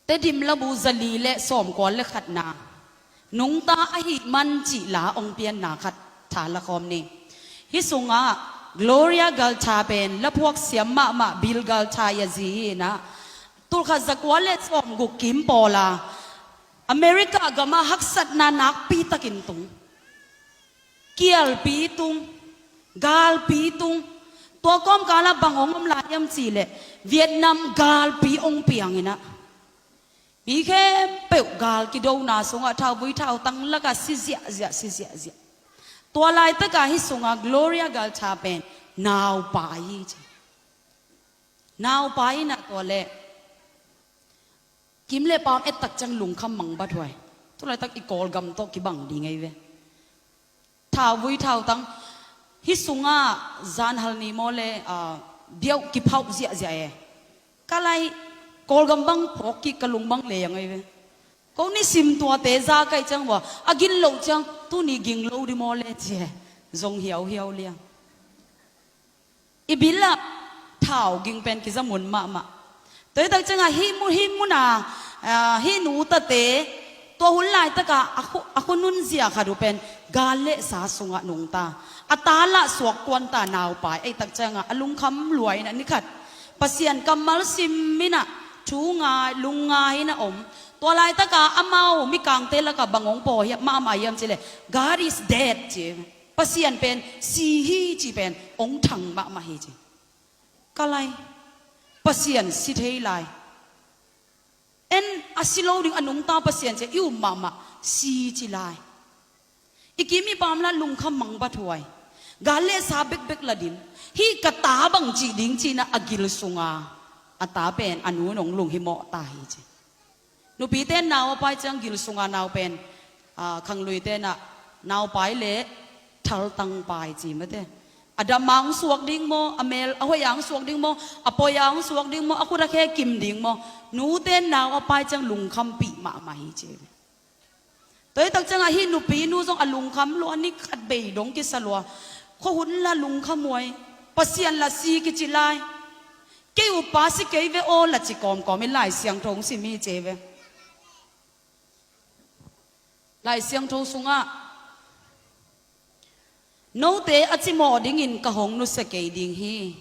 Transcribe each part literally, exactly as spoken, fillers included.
Tedim labu zali le sawmkua le khatna, nungta ahih man cih la hong pianna khat tha la khawm ni. Hih sungah Gloria Gaither pen laphuak siam mahmah Bill Gaither i a zi hi inah, tulkhat zakua le sawmguk kim pawla America gamah haksatna nakpi takin tung. Kialpi tung, galpi tung. Tua kawmkalah bang hong om lai hiam cihleh Vietnam galpi hong piang inah, mi khempeuh gal kidona sungah thauvui thautang lakah si ziahziah, si ziahziah. Tua laitakah hih sungah Gloria Gaither pen naupai hi ci. Naupai inah tua leh kim le paam et tak ciang lungkham mangbathuai. Tu laitak i Kawlgam tawh kibang ding ahi ve. Thauvui thautang, hih sungah zanhal ni maw le, ah, biauh kiphauh ziahziah e. Ka lai, Kawlgam bang phawk kik ka lung bang leng ahi ve. Ko nisim tuate za kaih ciang vua a gin loh ciang tuni ging lo di maw le ci e. Zong hiauhiau liang. I bill ah thau ging pen kizamun mahmah. Tua hi tak ciangah hih mu-, hih muna, ah, hih nu tate, tua hun laitakah a khu-, a khunun zia khat uh pen gal le sa sungah nungta. A ta lah suak kuanta naupai, ei tak ciangah a lungkham lua inah ni khat Pasian kammal sim inah thu ngai, lung ngai inah om. Tua laitakah amau mikangte lakah bang hong paw hiam, mahmah hiam cihleh, "God is dead," ci. Pasian pen si hi cih pen hong thang mahmah hi ci. Ka lai, Pasian si thei lai. En a si lo ding a nungta Pasian ci a i um mahmah, si ci lai. I kim i paam lah lungkham mangbathuai. Gal le sa bekbek la dim. Hih ka ta bang cih ding ci inah a gil sunga a ta pen a nu in hong lunghimawh ta hi ci. Nupite nau a pai ciang gil sunga nau pen, ah, khangluite inah naupai le thaltangpai ci mate. A dam a hong suak ding maw, a mel a hoih a hong suak ding maw, a poi a hong suak ding maw, a khut a khe kim ding maw, nute nau a pai ciang lungkhampih mahmah hi ci. Tua hi tak ciangah hih nupinu zong a lungkham lua, ni khat bei dong kisa lua. Khuahun lah lungkham huai, Pasian lah si kici lai. Kei upa si kei ve aw lah ci kawmkawm in Lai Siangtho hong sim hi ci ve. Lai Siangtho sungah, "Note a cimawh dingin ka hong nusia kei ding hi.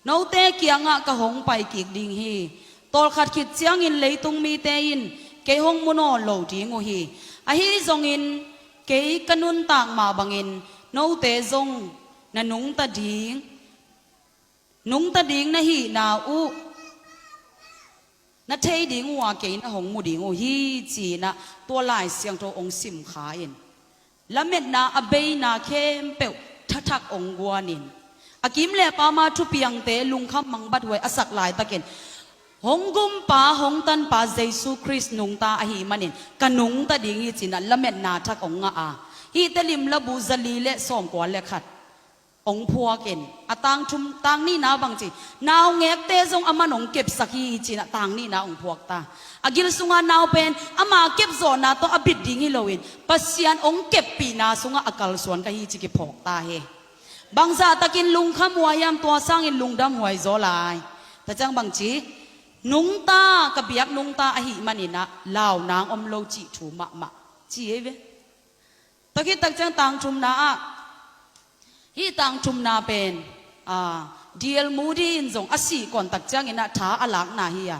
Note kiangah ka hong pai kik ding hi. Tawlkhat khit ciangin leitung mite in kei hong mu nawn lo ding uh hi. Ahi zongin kei ka nuntak mah bangin note zong na nungta ding, nungta ding na hihna uh na thei ding uh a kei na hong mu ding uh hi," ci inah tua Lai Siangtho hong simkha in, lametna a beina khempeuh thathak hong guanin, a kim le paam a thupiangte lungkham mangbathuai a sak laitakin, "Hong gumpa, hong tanpa Jesu Khrist nungta ahih manin ka nungta ding hi," ci inah lametna thak hong ngah a, hih Tedim labu zali le sawmkua le khat hong phuakin, a tangthum, tangnihna bangci, naungekte zong aman hong kepsak hi ci inah tangnihna hong phuak ta. A gil sunga nau pen ama kepzawhna tawh a bit ding hi loin, Pasian hong keppihna sungah a kalsuan ka hi ci kiphawk ta hi. Bangzah takin lungkham uh a hiam, tua sangin lungdam huai zaw lai. Tua ciang bangci, "Nungta, ka biak nungta ahih maninah launang om lo cih thu mahmah," ci hi ve. Tua khit tak ciang tangthumna ah, hih tangthumna pen, ah, D L Moody in zong a sih kawn tak cianginah tha a lakna hi a,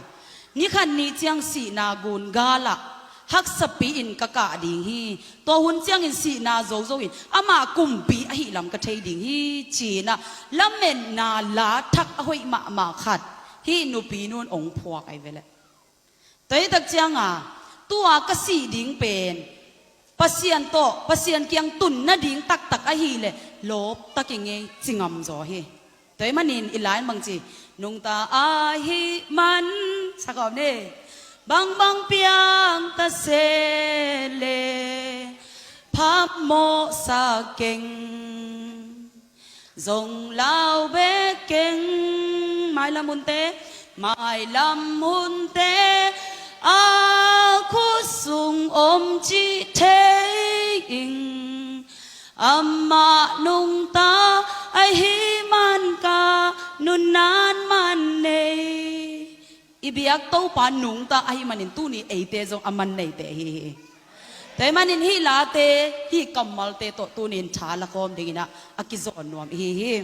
ni khat ni ciang sihna gun galah haksapi in ka kah ding hi. Tua hun ciangin sihna zozo in amah kumpi ahih lam ka thei ding hi, ci inah lametna la thak a hoih mahmah khat hih nupinu in hong phuak ahi ve leh. Tua hi tak cianga, tua ka sih ding pen Pasian tawh, Pasian kiang tun nading taktak ahih leh lawp tak i ngei, ci ngamzaw hi. Tua hi manin i lai in bangci, "Nungta ahih man," sa kawm ni, "bangbang piang ta se leh phamawh sa keng. Zong lau bek keng, mailam hunte, mailam hunte a khut sung om cih thei ing. Amah nungta ahih man ka nunnan man nei." I biak Topa nungta ahih manin tuni eite zong a man neite ihi hi. Tua ahih manin hih late, hih kammalte tawh tuni in tha lakhawm dingin ah a kizawn nuam ihi hi.